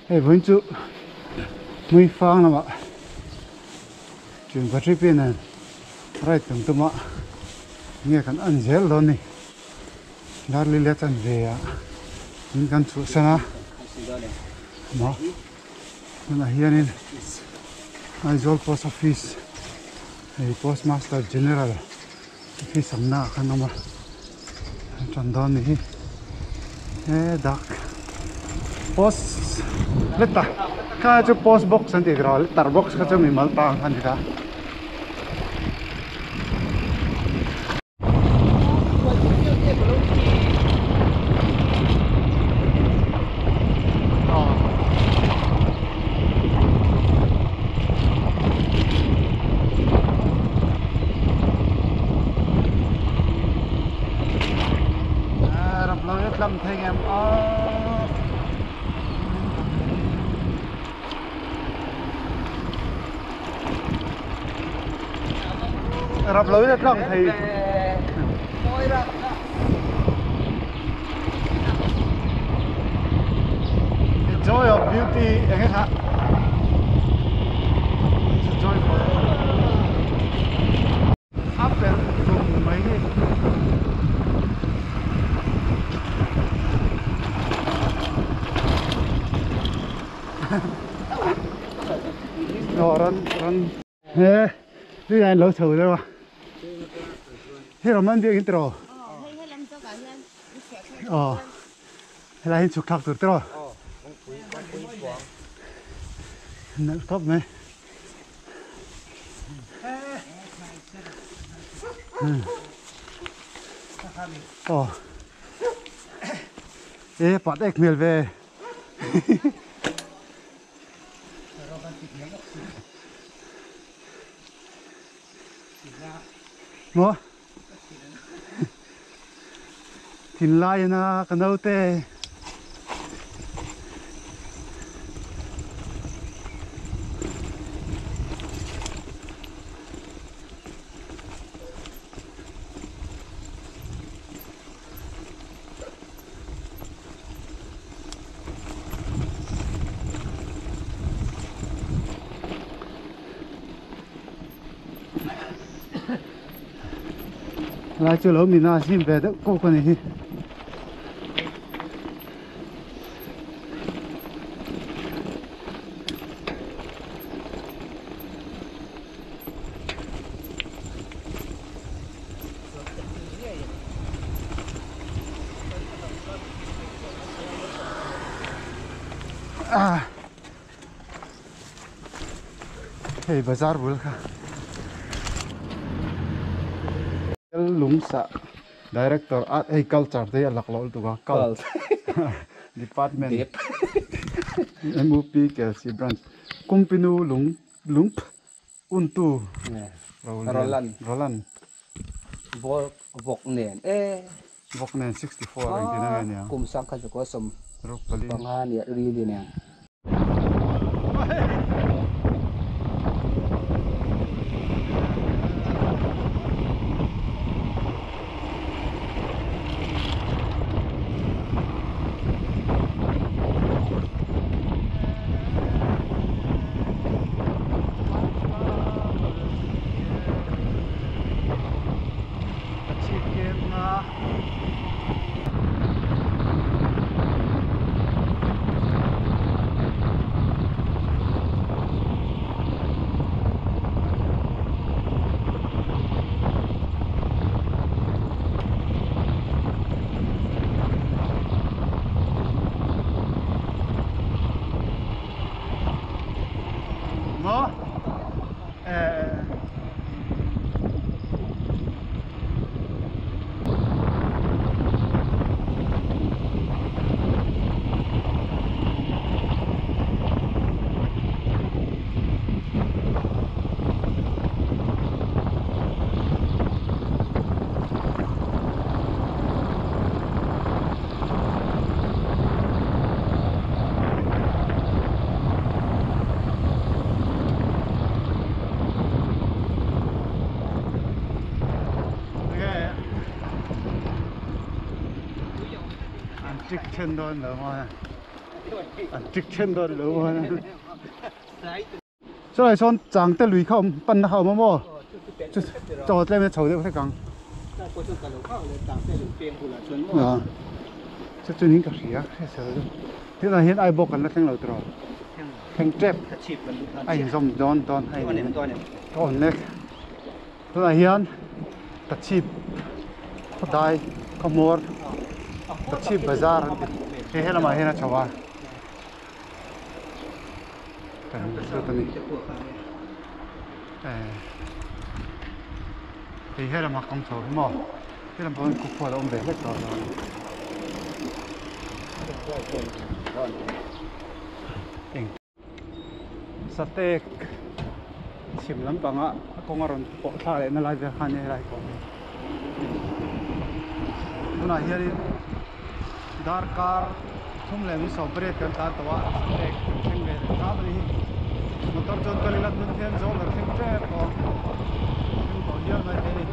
Hei vawiin chu Hmuifang lamah Chungkua Tripi nen ride kan tum a, enge kan en zel dawn ni. Darli leh chanve ah in kan chhuahsan a, maw tunah hianin Aizawl Post Office hei Post Master General office awmna ah khan a awm a, an tan dawn ni hi he dak post letter kha chu post box an tih tur letter box kha chu mimal ta ang kha a ni ta. Rap lo in a tlang thei. The joy of beauty eng e kha. It's a joy for a pelh vung mai hi. Aw ran ran he tui ah in lo chho deuh a hei Roman biakin tiraw aw helai hi chhuk thlak tur tiraw nalh khawp mai. Aw e pat ek hmel ve. Maw thinlai a na ka naute. Lai chu lo mina zim ve deuh kawk a ni hi. Hei bazar bul kha lungsa director art hei culture te hi a lak loh lutuk a cult department M_U_P K_L_C branch kumpinu lung lungp Untu Roland Roland Ball vawk nen e Vawk nen 64 a engtin a nge nia Kum sang kha chu kaw sawm panga nia rili nen. Maw eh An chik then dawn lo maw hei. An tik then dawn lo maw. Chulai sawn changte lui kha awm panna kha awm a maw? Chu chaw tlem in a chho deuh hlek ang. Chu chu niin ka hria hria sel chu. Tunah hian Aibawk kan la thleng lo tiraw? Thleng tep a inzawm dawn dawn a in ka awn mek. Tunah hian Tachhip khawdai khawhmawr Tachhip bazar an ti hei helamah hian a chho a. Kan hlut a ni hei helamah kawng chho hi maw helam pawh hian khuakhua a awm ve hlek tawh lo eng satek chhim lampanga a kawng a rawn pawh thlak leh na lai vel khan helai kawng hi tunah hianin darkar thum leh min sawm pariat kan tlan tawh a satek kan thleng ve leh hram a ni hi motor chuan kal ila hnun hian zawl kan thleng tep tawh thleng tawh hial mai thei a ni.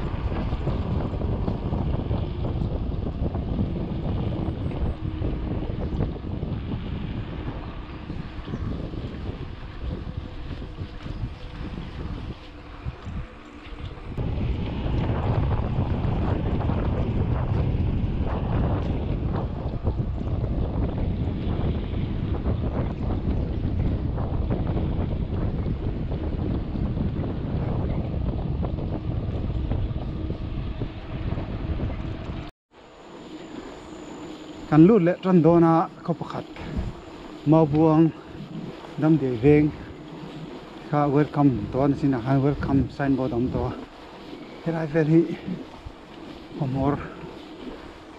Kan lut leh tan dawn a khaw pakhat Maubuang Damdiai veng kha welcome tawh a ni chinah khan welcome signboard a awm tawh a helai vel hi khawhmawr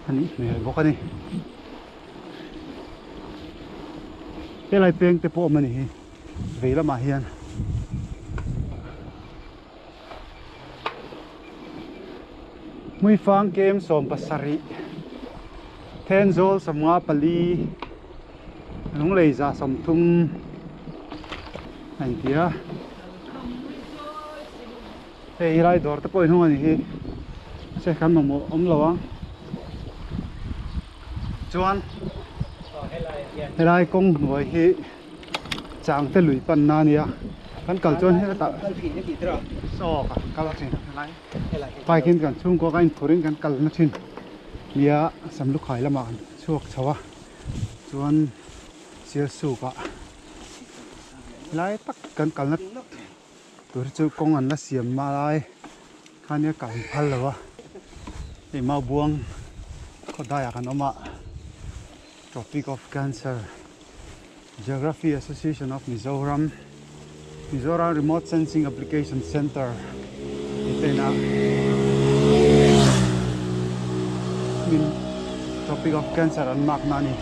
a nih hmel bawk a ni helai peng te pawh a awm a ni hi vei lamah hian. Hmuifang kem 17 Thenzawl 54 Lunglei za 30 a inti a hei helai dawr te pawh in hung a ni hi mahse kan mamawh awm lo ang chuan helai kawng hnuai hi Changte lui panna a nia kan kal chuan hetah saw kan kal thin helai bike in kan chhungkua ka inphur in kan kal na thin nia Samlukhai lamah kan chhuak chho a chuan Sialsuk ah helai tak kan kalna tur hi chu kawng an la siam lai kha nia kal an phal lo a hei Maubuang khawdaiah kan awm a Tropic of Cancer Geography Association of Mizoram Mizoram Remote Sensing Application Center tih te inah min Tropic of Cancer an mark na a ni.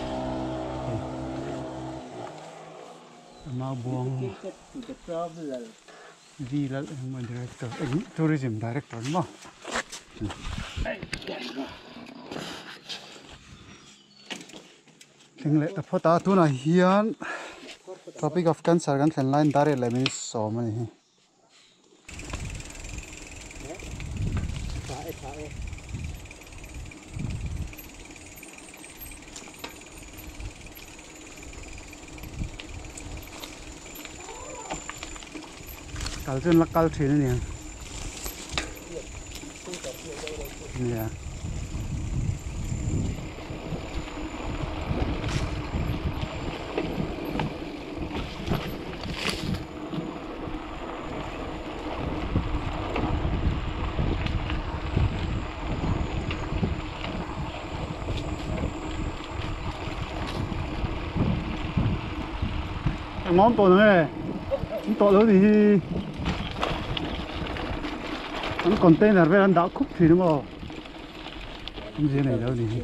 Maubuang V Lal engemaw director eng tourism director ni maw. Thleng leh ta phawt a tunah hian Tropic of Cancer kan thlen laiin dar leh min sawm a ni hi. Kal chuan la kal thin a ni ang nia. Engmah awm tawh lo nge an tawh lo ni hi an container vel an dah khup thin a maw awmzia nei lo ni hi.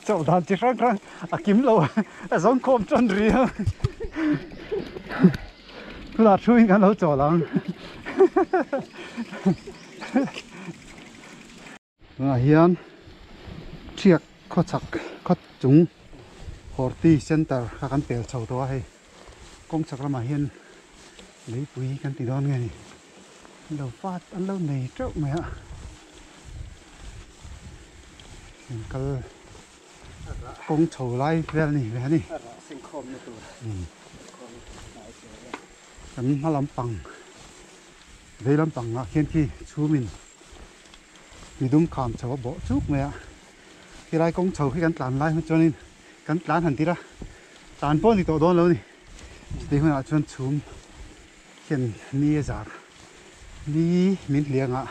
Chauh dan chi hrang hrang a kim lo a zawng khawm tan ri a. Tunah thu in kan lo chawl ang. Tunah hian Thiak khawchhak khaw chung Horti Centre kha kan pel chho tawh a hei kawng chhak lamah hian leipui kan ti dawn nge ni an lo vat an lo nei teuh mai a in kal kawng chho lai vel a ni ve a ni kan hma lampang vei lampang ah khian khi chhum in. Midum kham chho a bawh chuk mai a, helai kawng chho hi kan tlan lai hun chuanin kan tlan han tir a, tlan pawh a ni tawh dawn lo a ni. Chutih hunah chuan chhum hian ni a zar ni min hliangah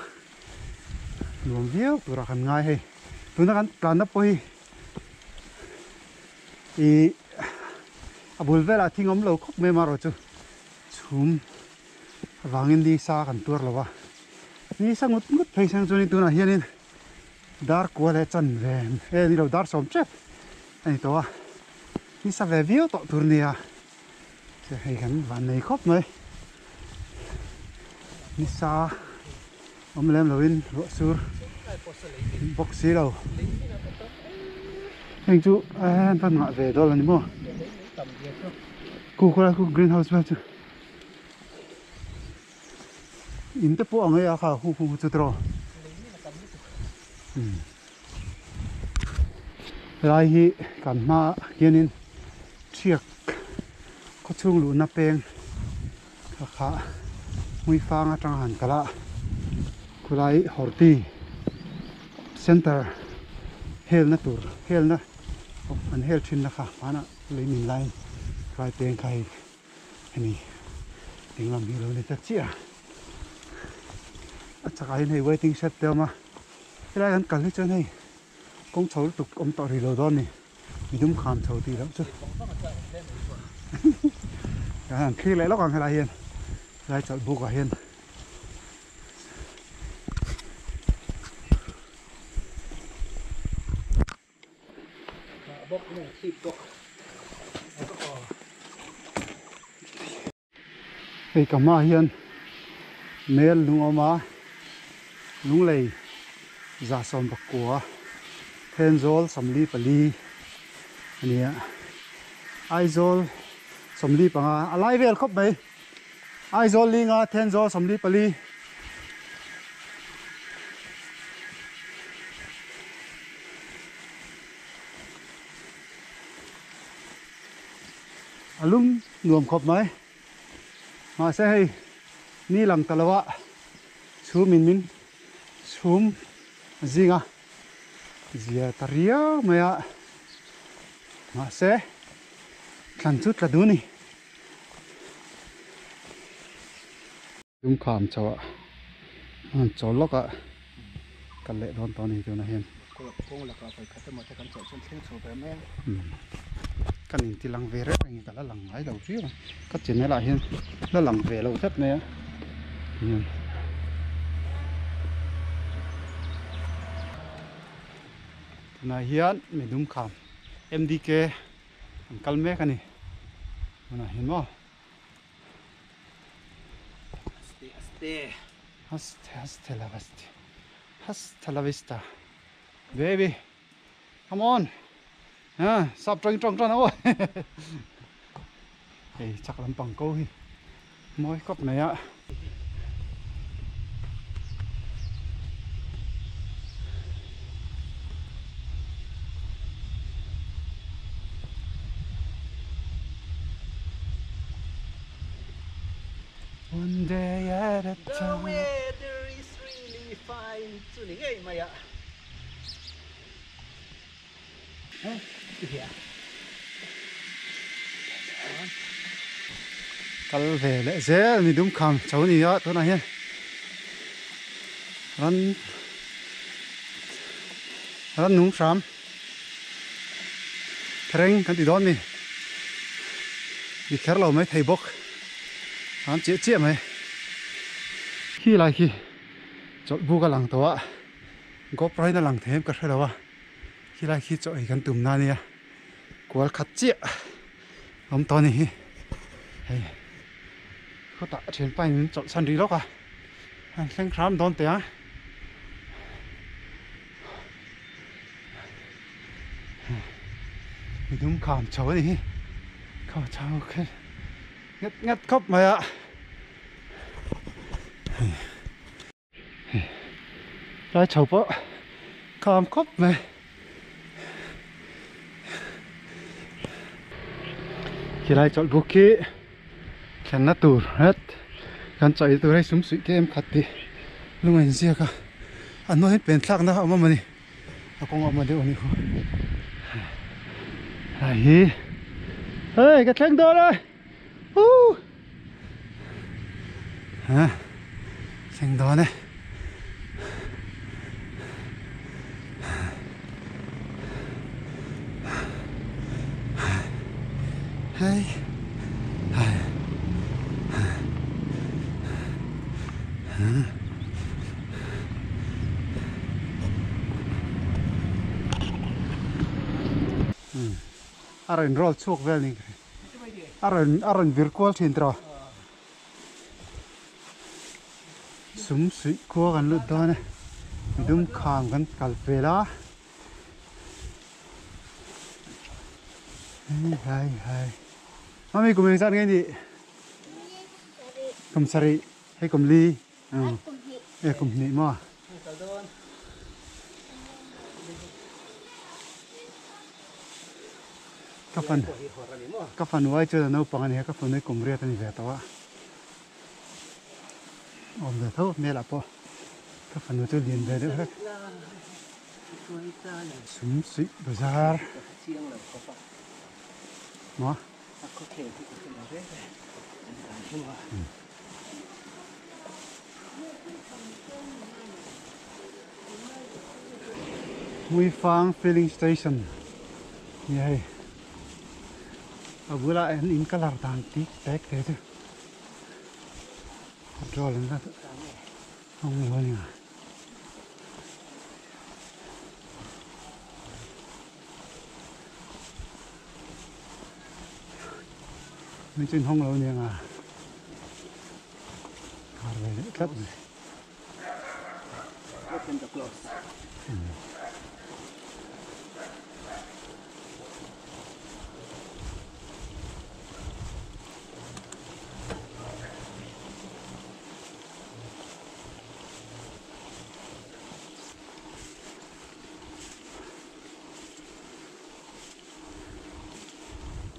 nuam viau turah kan ngai hei. Tuna kan tlanna pawh hi ih a bul velah thing awm lo khawp mai amaherawhchu chhum avangin ni sa kan tuar lo a ni sa ngut ngut phei sang chuanin tunah hianin dar kua leh chan ve e ni lo dar sawm tep a ni tawh a ni sa ve viau tawh tur nia che hei kan van nei khawp mai ni sa awm lem loin ruah sur bawk si lo heng chu an va ngah ve dawn a ni maw khu khawlai khu green house vel chu. In te pawh ang e a kha hu hu chu tiraw helai hi kan hma hianin thiak khawchhung luhna peng kha kha hmuifang atanga han kal a khulai horti center helna tur helna an hel thinna kha hmanah lei min laiin helai peng kha hei. Hemi ding lam hi a lo ni ta chiah a, a chakah hian hei waiting shed te a awm a, helai kan kal hi chuan hei kawng chho lutuk awm tawh rih lo dawn a ni, midum kham chho tih loh chu kan han thlir leh lawk ang helai hian helai chawlh buk ah hian. Hei ka hmaah hian mel lung a awm a, lunglei za sawm pakua Thenzawl 44 a ni a, Aizawl 45 a lai vel khawp mai, Aizawl linga Thenzawl 44. A lum nuam khawp mai mahse hei ni lang ta lo a chhum in min chhum zing a zia ta riau mai a mahse thlan chu tla dun a ni. Lungkham chauh ah an chawl lawk a kal leh dawn tawh a ni tunah hian. Kawng lakah vawi khat emaw te kan chawlh chuan thleng chho ve mai a. Kan inti lang ve reng reng ka la lang ngai lo viau a, ka channel ah hian la lang ve lo tlat mai a. Tunah hian Midumkham MDK an kal mek a ni tunah hian maw. Haste haste la vista Hasta la vista baby come on ha sap tawng tawng tawng aw hei chak lampang ko hi mawi khawp mai a. One day at a The time. weather is really fine chu ni ngei mai a. Kal ve leh zel mi dum kham chho a ni a tunah hian ran ran nung hram thereng kan ti dawn a ni mi kher lo mai thei bawk an chiah chiah mai khi lai khi chawlh buk a lang tawh a gawp rain a lang thei em ka hre lo a. Khilai khi chaw ei kan tum na ania kual khat chiah awm tawh a ni hi hei khawtah thianpa in min chawlh chhan rih lawk a. Han thleng hram dawn teh a. Midum kham chho a ni hi. Kho chho kher ngat ngat khawp mai a. Lai chho pawh kham khawp mai. Khilai chawlh buk khi thlenna tur het kan chawih tur hei sum suih te em khat tih lung a inziak a a hnuai hian pen thlakna a awm a mawni a kawng a awm a deuh a nih khu lai hi hei ka thleng dawn e uh ha thleng dawn e. Hei a rawn roll chhuak vel ni a rawn a rawn vir kual thin tawh sum suih khua kan lut dawn e midum kham kan kal pel a. Hei hai hai mami kum engzat nge nih kum sarih hei kum li e kum hnih maw ka fan ka fanu ai chuan a naupang a ni a ka fanu hi kum riat a ni ve tawh a awm ve tho hmel ah pawh ka fanu chu lian ve deuh hlek. Sum suih bazar maw Hmuifang filling station nia hei a bulah hian in colour dan tik tek te chu petrol an la hawng lo a ni a. Min chu inhawng lo aniang a kar ve leh tlat mai. Open the close.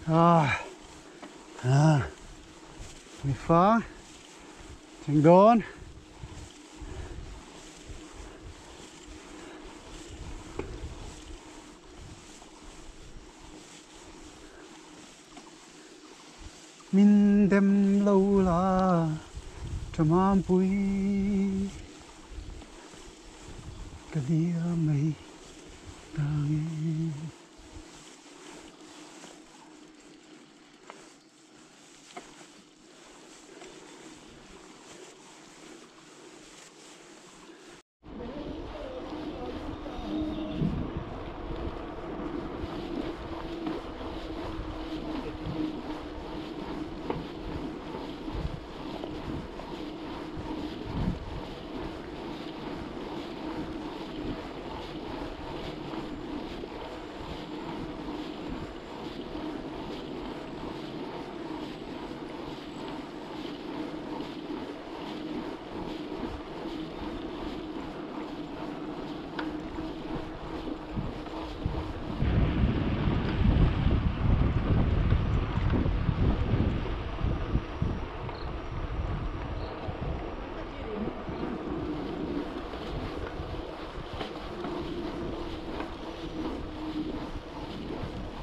Ah, ah, mi fa thing dawn. Min dem lo la tha mampui ka lia mai ta nge.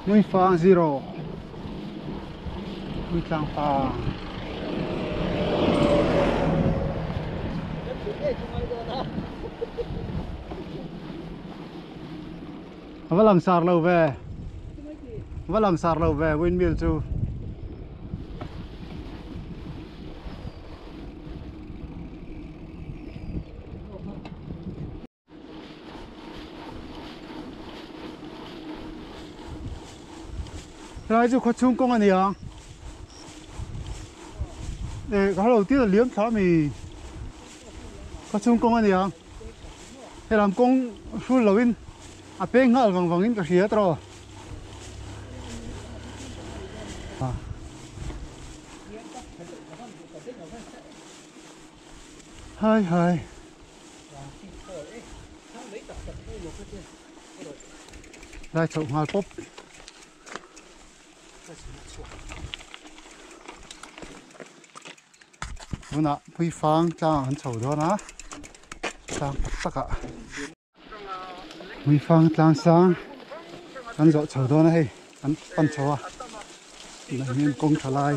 Hmuifang zero Hmuitlang pa. A va langsar lo ve. A va langsar lo ve windmill chu. Helai chu khawchhung kawng a ni ang. Eh ka lo tir a liam thla mi. Khaw chhung kawng a ni ang. Helam kawng hrul loin a peng nghal vang vangin ka hria tawh. Hai hai. Lai chhoh nghal pawp. Tunah Puifang tlangah an chho dawn a, tlang tak takah Puifang tlang sang kan zawh chho dawn a hei an pan chho a tunah hian kawng tha lai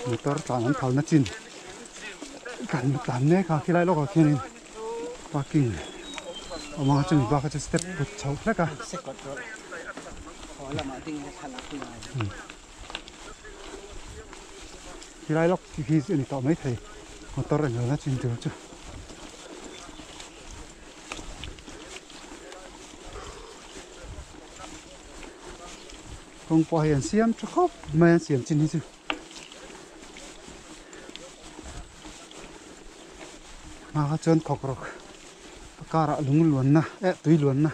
motor tlan an phalna chin kan tlan mek a khilai lawkah khianin parking a awm a chumi bakah chuan step put chho hlek a. Khilai lawk khi khi a ni tawh maithei motor englo na chin tur chu. Kawng pawh hei an siam tha khawp mai an siam chin hi chu. Hma kha chuan khawk rawk a karah lung luanna eh tui luanna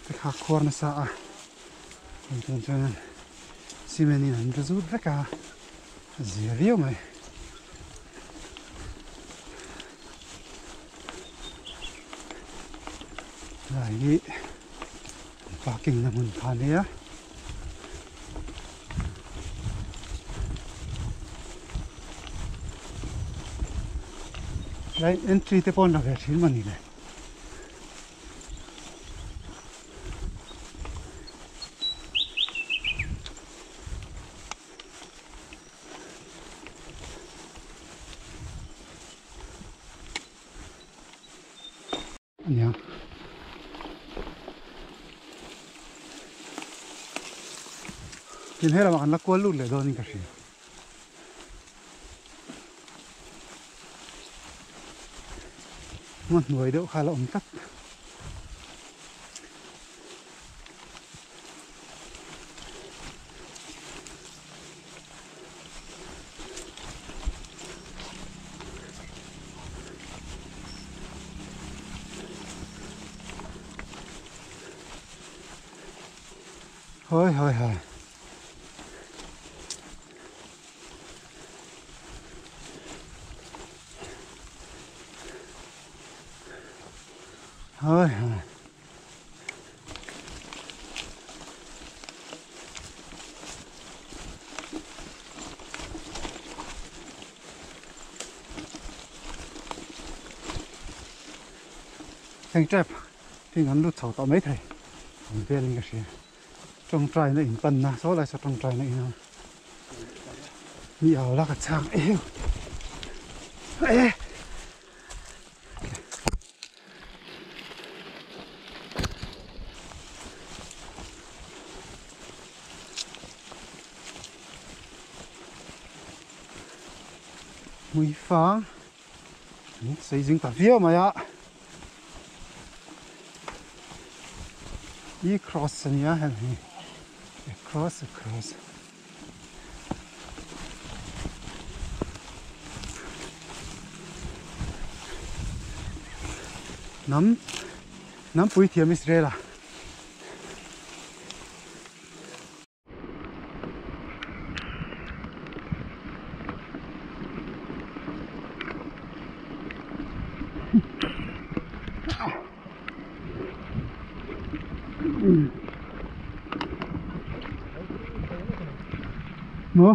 te kha khuar nasa a chuan chuan cement in an zut vek a a zia viau mai. Lai hi parking na hmun kha ania. Lai entry te pawh an la ve thin mawni le. Ania. Tin he lamah kan la kual lut leh dawn in ka hria. Hma hnuai deuh kha a la awm tlat. Hawi hawi hawi. Hawi hawi. Heng tep thing an lut chho tawh mai thei ang velin ka hria tawngtai na in pan na saw lai saw tawngtai na in a mi au la ka chhang eu e. Mui fang sei zing ta viau mai a e cross a nia heng hi e cross e cross. Hnam hnam puithiam Israel a. Maw?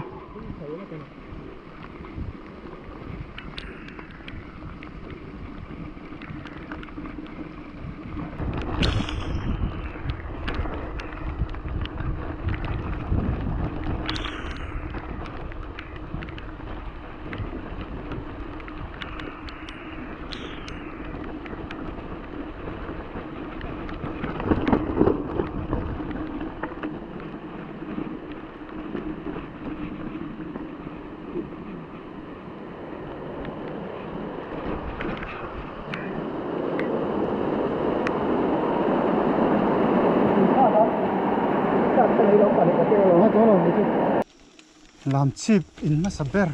Lam chip in hmasa ber.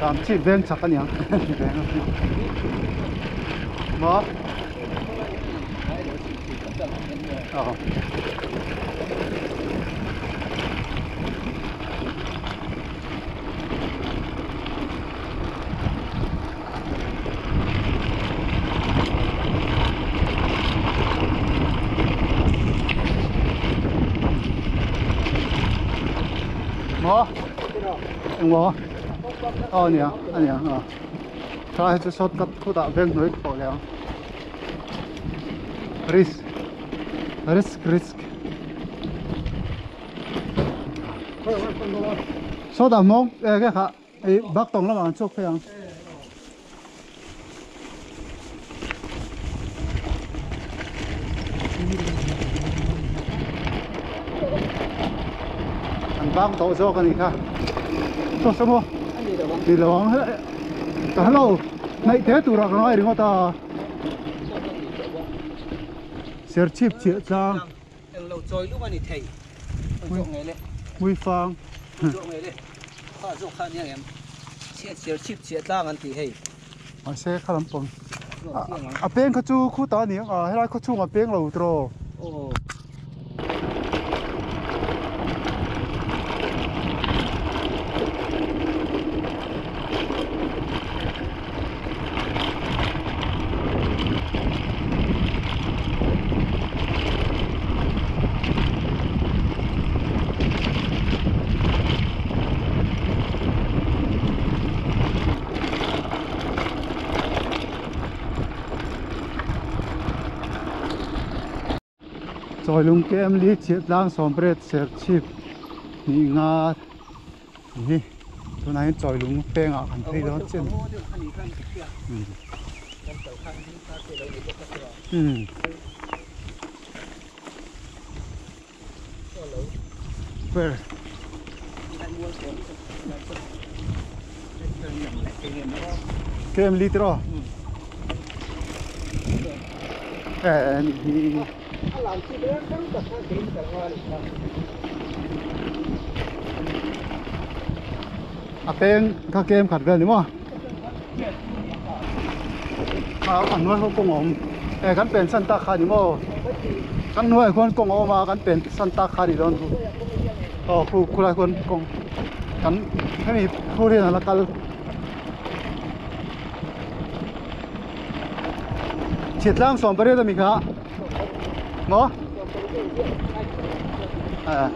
Tlam chip veng chak a niang veng a maw aw maw engmaw aw ania ania aw tha hi chu shortcut khutah veng hnuai tawh leh ang risk risk risk sawtah hmawng e kha Ei bak tawng lamah an chhuak phei ang. An bak tawh zawk a nih kha. Saw saw maw? Ni lo ang. Ka hello. Hnaih te turah ka ngai ringawt a. Serchhip chhiah tlang. Englo chawi lung a ni thei. Zawk ngei le. Hmuifang. Zawk ngei le. Kha zawk kha nia ngem. Chhiat chhiar chhip chhiah tlang an ti hei. Mahse kha lam pang. A peng kha chu khu ta ni ang a helai khaw chhung a peng lo tiraw. Aw. Chawilung KM li chhiahtlang sawmpariat serchhip hnih nga hi tunah hian chawilung pengah kan phei dawn chiah a ni. Ber KM li tiraw eh ni hi a peng kha kem khat vel ni maw a a hnuai ho kawng a awm e kan pen san tak kha ni maw kan hnuaiah khuan kawng a awm a kan pen san tak kha ni dawn chu aw khu khulai khuan kawng kan hemi phur hian a la kal chhiatlang sawmpariat a mi kha maw a.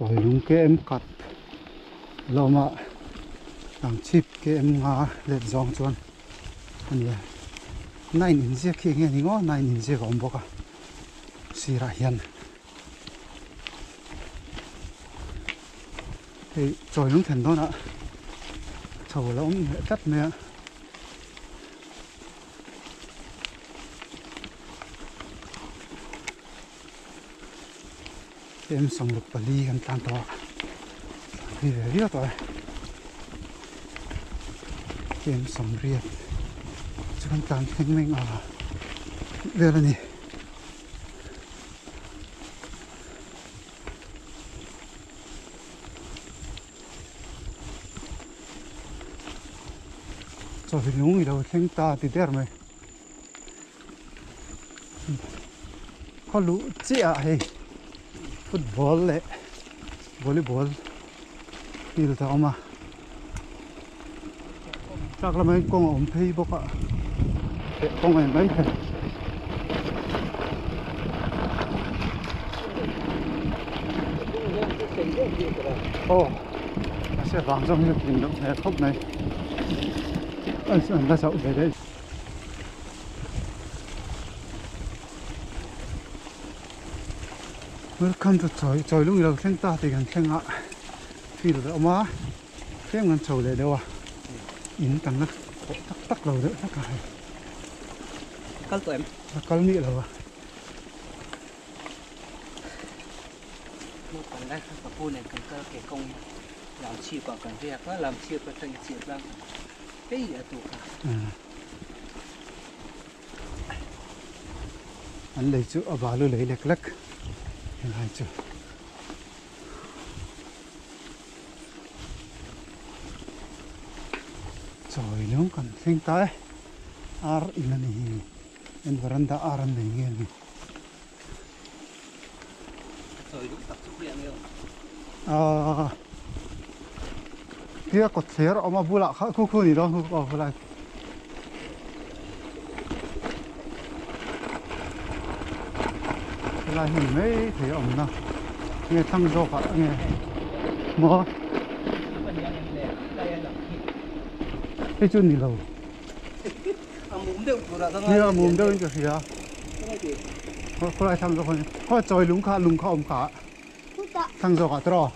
Chawilung KM kat lawmah Tlangchhip KM nga let zawng chuan a ni a nine inziak hi eng nge ni ngaw nine inziak a awm bawk a sirah hian hei chawilung thlen dawnah chho a lo awm leh tlat mai a. Kem sawmruk pali kan tlan tawh a tlan phei ve viau tawh e kem sawmriat chu kan tlan thleng meng a vel a ni. Chawhmeh lung i lo thleng ta ti der mai. Khaw luh chiah ah hei football leh volleyball field a awm a tlak lamah hian kawng a awm phei bawk a leh kawng a ni mai thei. Aw mahse vang zawng hi a tlin loh hmel khawp mai an la zauh ve daih. Welcome to chawi chawi lung ilo thleng ta tih kan thleng a field a awm a. Tlem kan chho leh deuh a, in kan la khawh tak tak lo deuh hlek a hei. Kal tawh em? La kal miah lo a. Naupang lai khan ka pu nen kan kal ke kawng hi lam chhip ah kan riak a, lam chhip atangin chhiat tlang kan phei a tuk a. An lei chu a balu lei lek lek helai chu. Chawi lung kan thleng ta e, ar in a ni hi, en veranda ar an nei nge a ni. Chawi lung tak chu hriat nge aw. Tia kawt thler a awm a bulah kha khu khu ni dawn khu aw khulai. Helai hi ni mai thei a awmna nge thlang zawk ah nge maw hei chu ni lo nia a mum deuh in ka hria khawlai thlang zawk a ni khaw chawi lung kha lung kha a awm kha thlang zawk ah tawh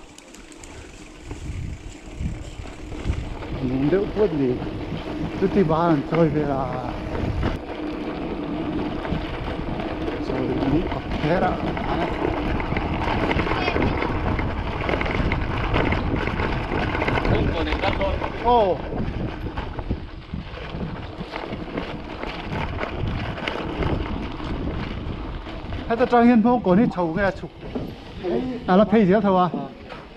mum deuh phawt ni chuti ban an chawi vel a chawi lung kawt kher a aw. Heta tang hian hmawng kawn hi chho nge a chhuk a la phei zel tho a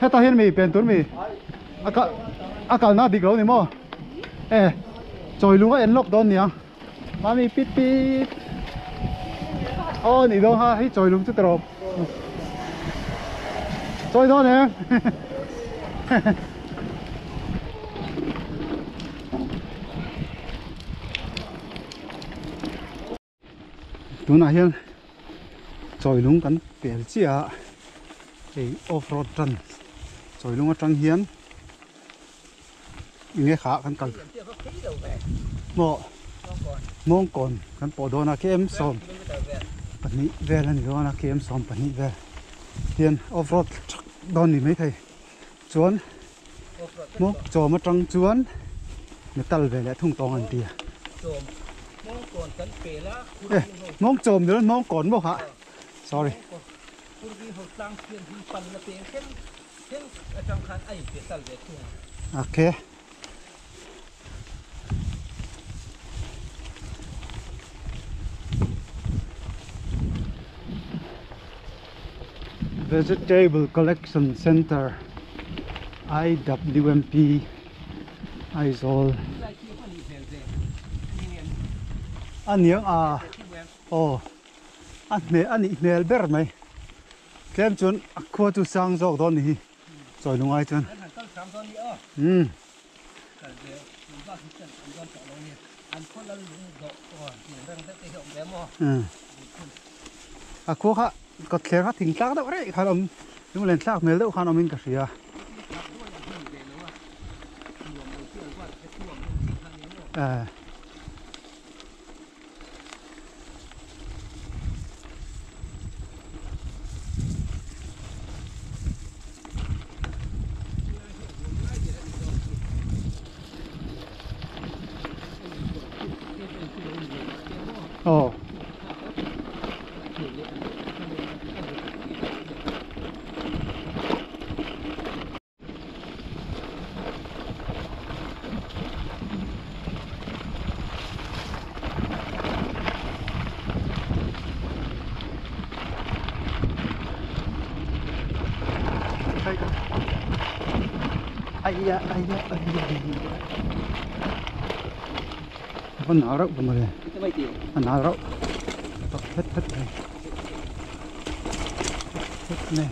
hetah hian mi pen tur mi a kal a kalna a dik lo ni maw e chawi lung a en lawk dawn nia mami pit pit aw nih dawn kha hei chawi lung chu tawp chawi dawn em. Tunah hian chawi lung kan pel chiah a hei off road tan chawi lung atang hian enge kha kan kal maw mawngkawn kan pawh dawn a km sawm pahnih vel a ni dawn a km sawm pahnih vel hian off road thak dawn ni maithei chuan maw chawm atang chuan metal ve leh thung tawng an ti a e mawng chawm ni lo mawng kawn bawk ah sorry okay Vegetable Collection Center IWMP Aizawl a niang a aw a hne a nih hmel ber mai tlem chuan a khua chu sang zawk dawn ni hi chawi lungai chuan umm. A khua kha kawtthler kha thing tlak deuh reh khan a awm lunglen thlak hmel deuh khan awmin ka hria. Aw. Ai ai ai a nal reuh ka mawle a nal reuh tawp phet phet thei phet nge.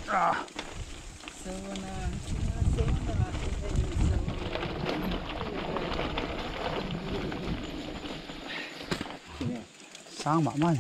Sang mah mah ni.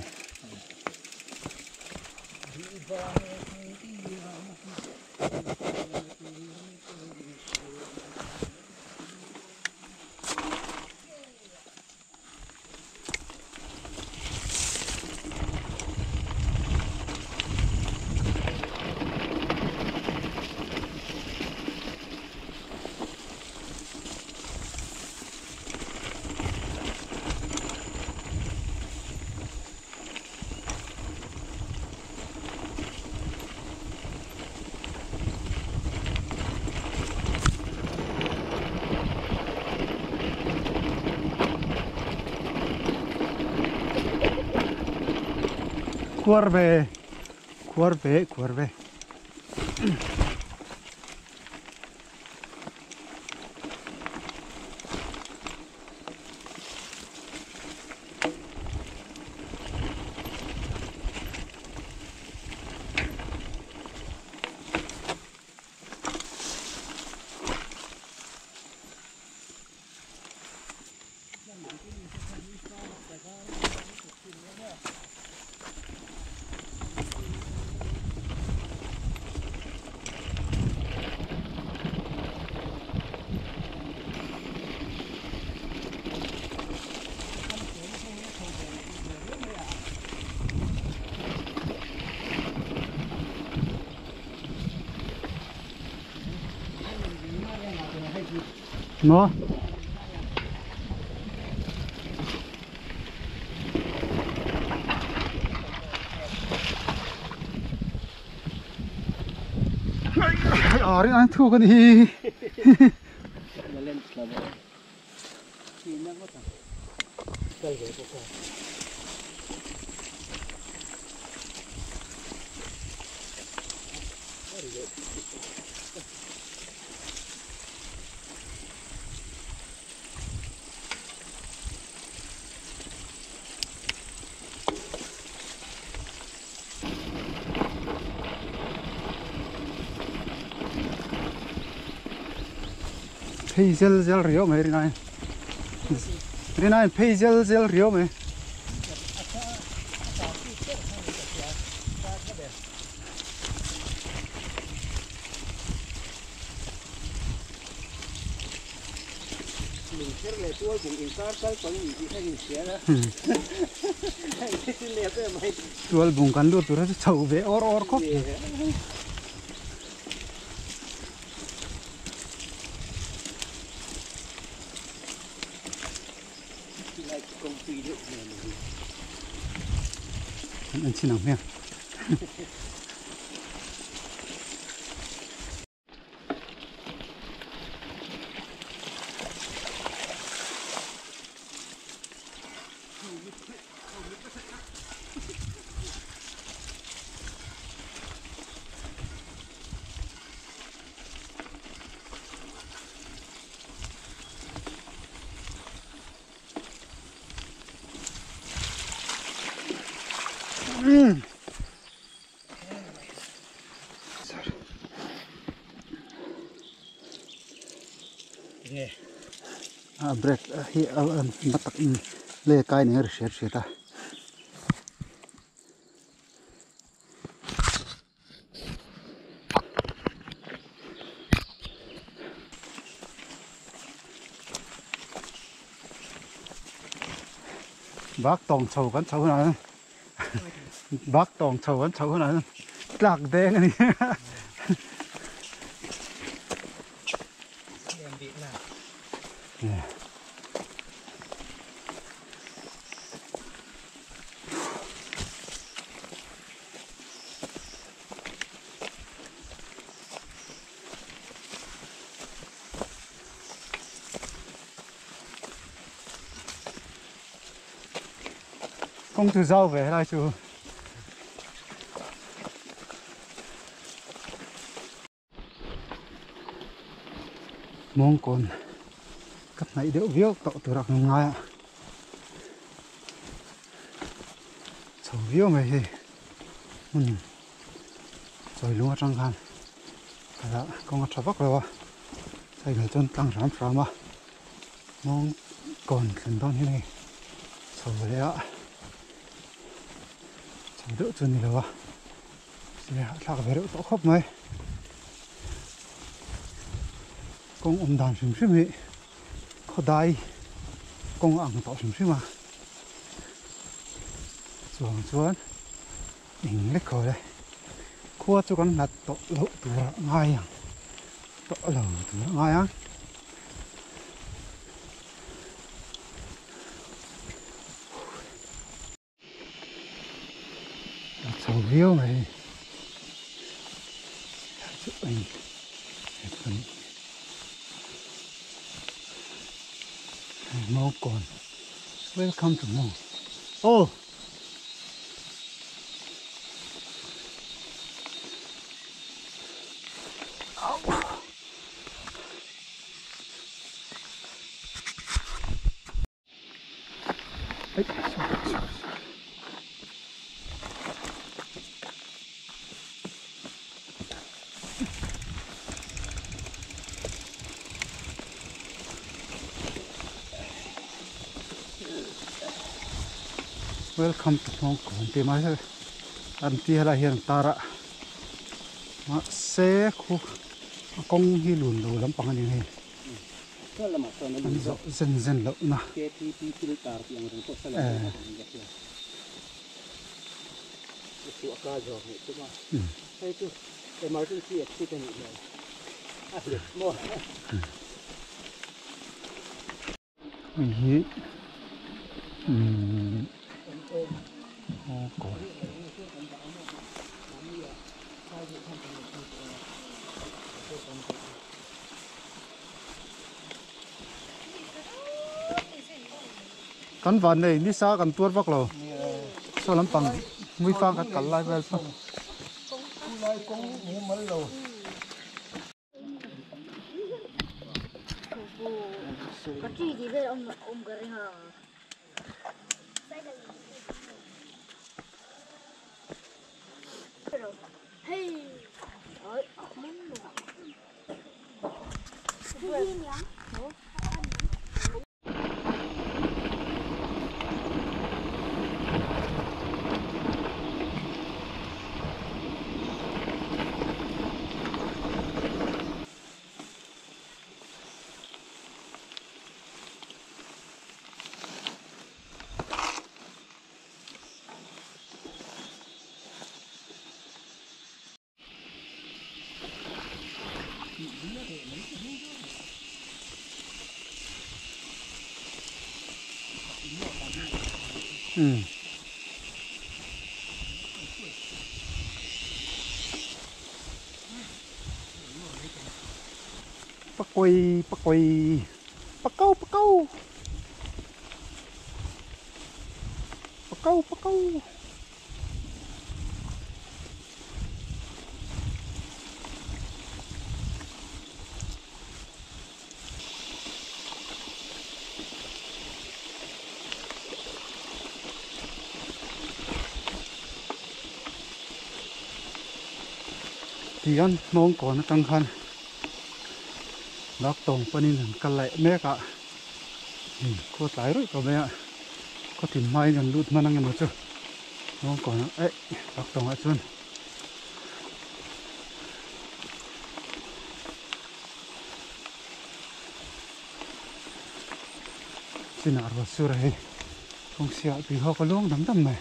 Khuar ve, khuar ve, khuar ve. Nó ở đây anh thu cái gì phei zel zel riau mai rinai rinai phei zel zel riau mai tual bung kan lut tur chho ve or or khop. Anh xin nào nha. Break hi matak in le kai ne ri sher ta bác tòng chầu vẫn chầu nào bác tòng chầu vẫn chầu nào lạc đen này. Không từ rau về đây chú. Mong còn cấp này đẽo viết tạo từ đặc ngay ạ. Sầu viết mày thì. Chawilung atang khan kala kawng a tha vak lo a cycle chuan tlang hram hram a mawng kawn thlen dawn hi hei chho leh a chho deuh chu a ni lo a se hahthlak ve reuh tawh khawp mai kawng awm dan hrim hrim hi khawdai kawng a ang tawh hrim hrim a chuang chuan. Eng lek haw le, khua chu kan hlat tawh loh tur a ngai ang, tawh lo tur a ngai ang. A chho viau mai hei, chu eng headphone Mawngkawn welcome to Mawng aw. Welcome to Hong Kong tih mai hi an ti helai hian an tar a mahse khu a kawng hi lun lo lampang a ni hei an zawh zen zen loh na Hei hi umm kaw kan van nei nisa kan tuar vak lo saw lampang mui fang khat kal lai vel pawh. Umm. Pakawih pakawih pakau pakau pakau pakau. Tihian hnawng kawn atang khan lak tawng panin an kal leh mek a khua tlai ruih tawh mai a khaw thim hmain an lut hman ang emaw chu hnawng kawn ah eh lak tawngah chuan. Chinah ruah sur a hei kawngsiah tui hawk a luang dam dam mai.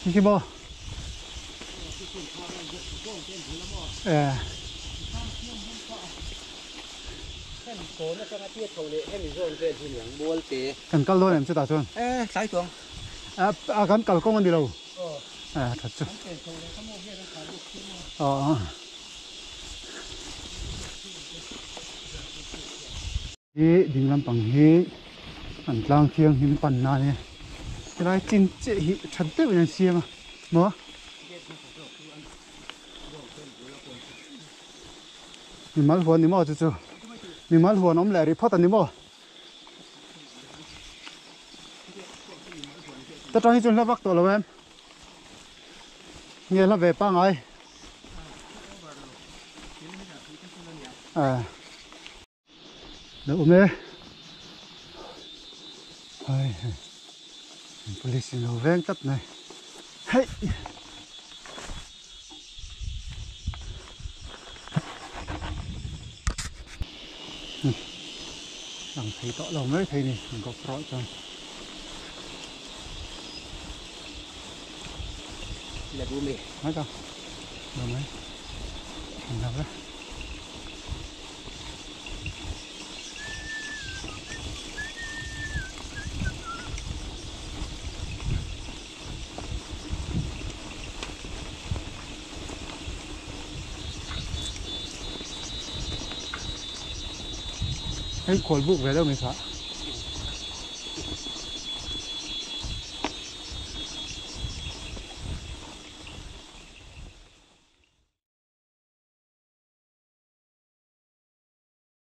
Khi khi maw? Kan kal dawn em chutah chuan? A kan kal kawng a ni lo. A that chu. Hi ding lampang hi an tlang thianghlim pan na a ni. Helai chin chiah hi tha deuhin an siam a maw. Mimal huan ni maw chu chu mimal huan awm leh rih phawt a ni maw. Ta tang hi chu hla vak tawh lo em. Nge hla ve pangai. À. Lo awm e. Hai hei. Police in lo veng tlat mai. Hei. Lang thei tawh lo mai thei ni GoPro chuan. Là bu mì. Hết không? Được mấy? Thành lập đó. Hei khawl buk ve deuh mai kha.